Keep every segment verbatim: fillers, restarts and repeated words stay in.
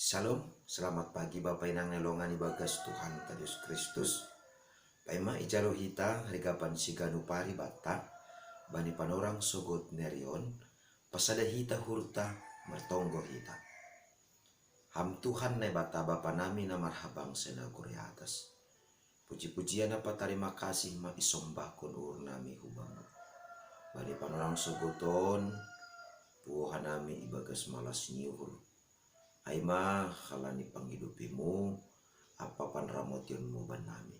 Shalom, selamat pagi Bapa Inang ni longan ibagas Tuhan ta Jesus Kristus. Paima ijalo hita rigapan siganu pari banta bani panorang sogot ni ari on, pasada hita hurta, martonggo hita. Ham Tuhan Naibata Bapa nami na marhabangsa i nagori atas. Puji-pujian ampa tarima kasih ma isombahkon uhur nami hu Bamu. Bani panorang sogot on, puho hanami ibagas malas ni uhur. Ai ma halani pangidopiMu ampa panramotionMu bannami.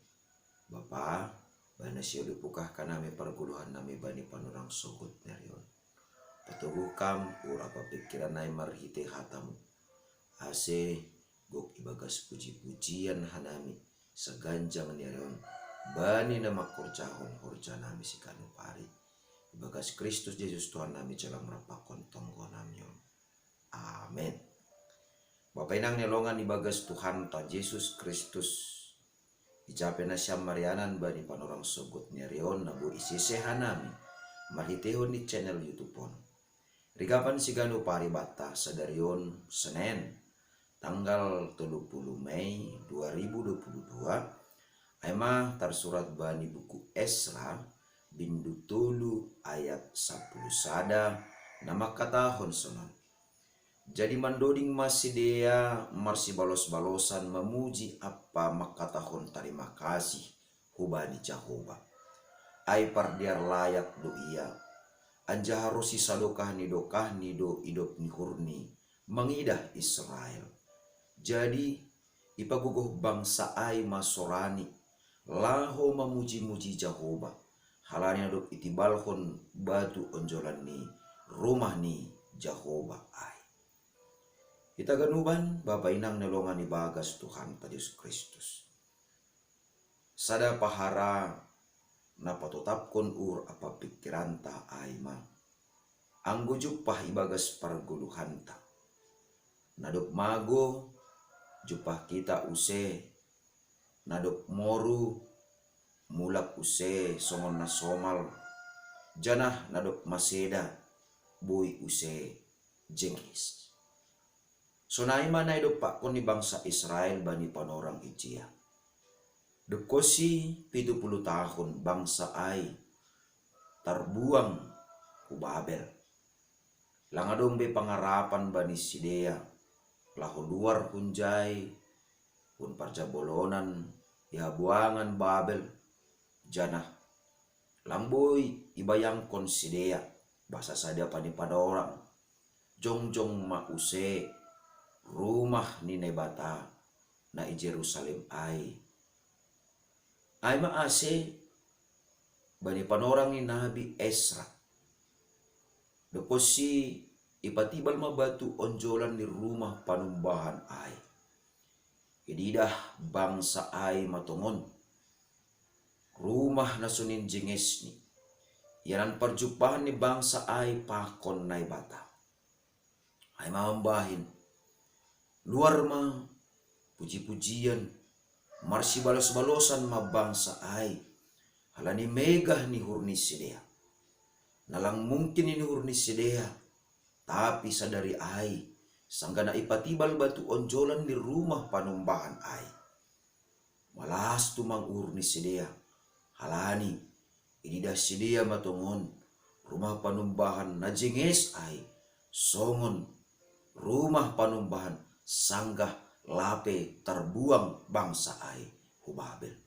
Bapa, bani na sihol ipungkah hanami pargoluhan nami bani panorang sogot ni ari on. Patoguh Kam uhur ampa pingkiran nami marhitei hataMu. Ase gok ibagas puji-pujian hanami saganjang ni ari on, bani na mangkorjahon horja nami siganu pari. Ibagas Kristus Jesus Tuhan nami jala marampakon tonggo nami on. Amen. Bapa Inang ni longan ibagas Tuhan ta Jesus Kristus. Ija pe nasiam marianan bani panorang sogot ni ari on na boi isese hanami marhiteihon ni channel YouTube on. Rigapan siganu pari banta sadari on Senen, tanggal tolu puluh Mei dua ribu dua puluh dua, ai ma tarsurat bani buku Esra, bindu tolu ayat sapuluh sada, na mangkatahon sonon. Jadi mandoding ma sidea marsibalos-balosan mamuji ampa mangkatahon tarima kasih hubani Jahowa. Ai pardear layak do Ia, anjaha ro sisadokah ni dokahni do idop ni uhurni mangidah Israel. Jadi ipagogoh bangsa ai ma sorani, laho mamuji-muji Jahowa, halani na dob itibalhon batu onjolan ni rumah ni Jahowa ai. Hita ganupan Bapa Inang ni longan ibagas Tuhan ta Jesus Kristus. Sada pahara na patotapkon uhur ampa pingkiranta ai ma, anggo jumpah ibagas pargoluhanta. Na dob mago, jumpah hita use, na dob moru, mulak use songon na somal, janah na dob maseda, boi use jenges. Sonai ma na idompakkon ni bangsa Israel bani panorang ijia. Dob konsi pitu puluh tahun bangsa ai tarbuang hu Babel. Lang adong be pangarapan bani sidea laho luar hunjai, hun parjabolonan di habuangan Babel, janah lang boi ibayangkon sidea, basa sada bani panorang, jongjong ma use rumah ni Naibata na i Jerusalem ai. Ai ma ase bani panorang ni nabi Esra, dob konsi ipatibal ma batu onjolan ni rumah panumbahan ai. Ididah bangsa ai ma tongon rumah na sonin jengesni, ianan parjumpahan ni bangsa ai pakon Naibata. Ai ma mambahen, luar ma puji-pujian, marsibalos-balosan ma bangsa ai, halani megah ni uhur ni sidea. Na lang mungkin ni uhur ni sidea, tapi sadari ai, sanggah na ipatibal batu onjolan ni rumah panumbahan ai. Malas tumang uhur ni sidea, halani ididah sidea ma tongon rumah panumbahan na jenges ai, songon rumah panumbahan sanggah lape tarbuang bangsa ai hu Babel.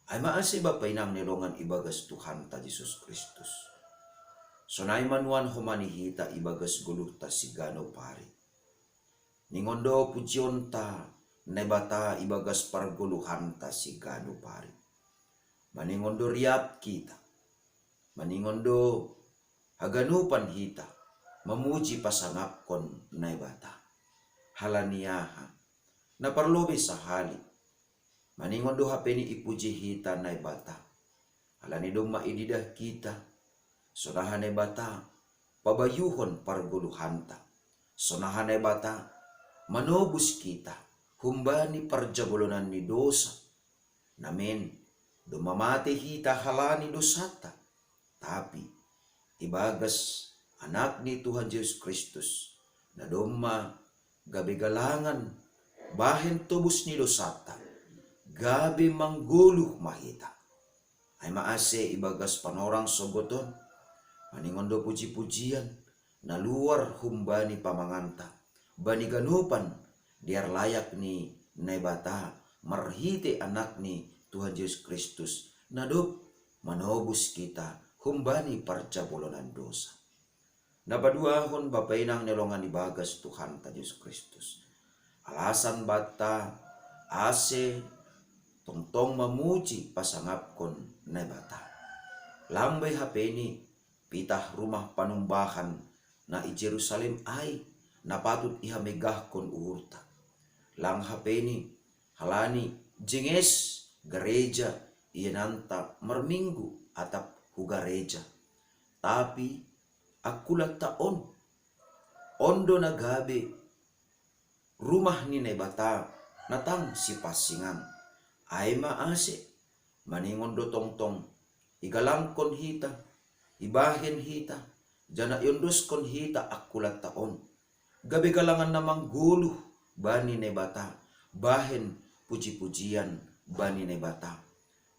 Ai ma ase Bapa Inang ni longan ibagas Tuhanta Jesus Kristus. Sonai ma nuan homa ni hita ibagas goluhta siganup ari. Ningon do pujionta Naibata ibagas pargoluhanta siganup ari. Maningon do riap hita. Maningon do haganupan hita mamuji pasangapkon Naibata. Halani aha? Na parlobei sahali. Maningon do hape ni ipuji hita Naibata. Halani domma ididah hita. Sonaha Naibata pabayuhon pargoluhanta. Sonaha Naibata manobus hita humbani parjabolonan ni dosa. Namen, domma mate hita halani dosanta. Tapi ibagas Anak ni Tuhan Jesus Kristus, na domma gabe galangan bahen tobus ni dosanta, gabe manggoluh ma hita. Ai ma ase ibagas panorang sogoton, maningon do puji-pujian, na luar humbani pamanganta, bani ganupan dear layak ni Naibata marhite Anakni Tuhan Jesus Kristus, na dob manobus hita humbani parjabolonan dosa. Na paduahon Bapa inang ni longan ibagas Tuhanta Jesus Kristus. Alasan banta ase tongtong mamuji pasangapkon Naibata. Lang be hapeni pitah rumah panumbahan na i Jerusalem ai na patut ihamegahkon uhurta. Lang hapeni halani jenges gareja iananta marminggu atap hu gareja. Tapi akkulanta on, on do na gabe rumah ni Naibata na tang sipansingan. Ai ma ase maningon do tongtong igalangkon hita, ibahen hita, janah iondoskon hita akkulanta on, gabe galangan na manggoluh bani Naibata, bahen puji-pujian bani Naibata.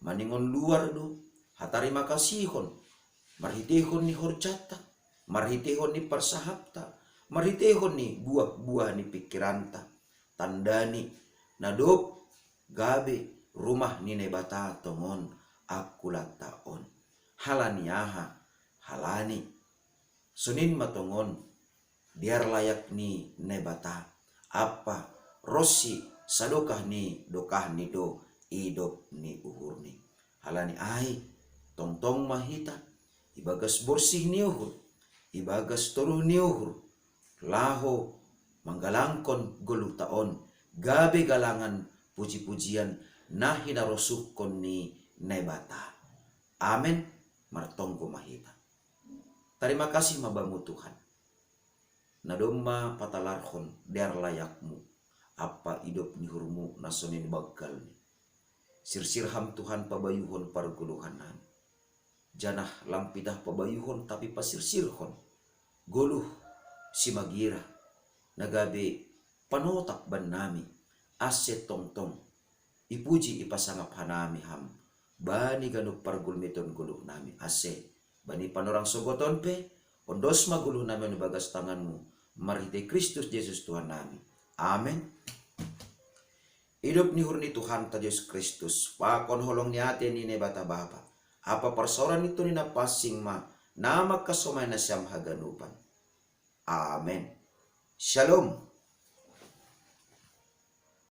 Maningon luar do hatarimakasihon marhiteihon ni horjanta, marhiteihon ni parsahapta, marhiteihon ni buah-buah ni pingkiranta. Tandani na dob gabe rumah ni Naibata tongon akkulanta on. Halani aha? Halani sonin ma tongon dear layak ni Naibata, ampa ronsi sadokah ni dokahni do idop ni uhurni. Halani ai tongtong ma hita ibagas borsih ni uhur, ibagas toruh ni uhur, laho manggalangkon goluhta on gabe galangan puji-pujian na hinarosuhkon ni Naibata. Amen. Martonggo ma hita. Tarima kasih ma Bamu Tuhan, na domma patalarhon dear layakMu ampa idop ni uhurMu na sonin banggalni. Sirsir Ham Tuhan pabayuhon pargoluhannami, janah lang pitah pabayuhon tapi pasirsirhon goluh simagira na gabe panotap bannami, ase tongtong ipuji ipasangap hanami Ham bani ganup pargulmiton goluhnami, ase bani panorang sogoton pe ondos ma goluhnami on ibagas tanganMu, marhitei Kristus Jesus Tuhannami. Amen. Idop ni uhur ni Tuhanta Jesus Kristus, pakon holong ni atei ni Naibata Bapa, ampa parsaoran ni Tondi Napansing ma na mangkasomani nasiam haganupan. Amen. Shalom.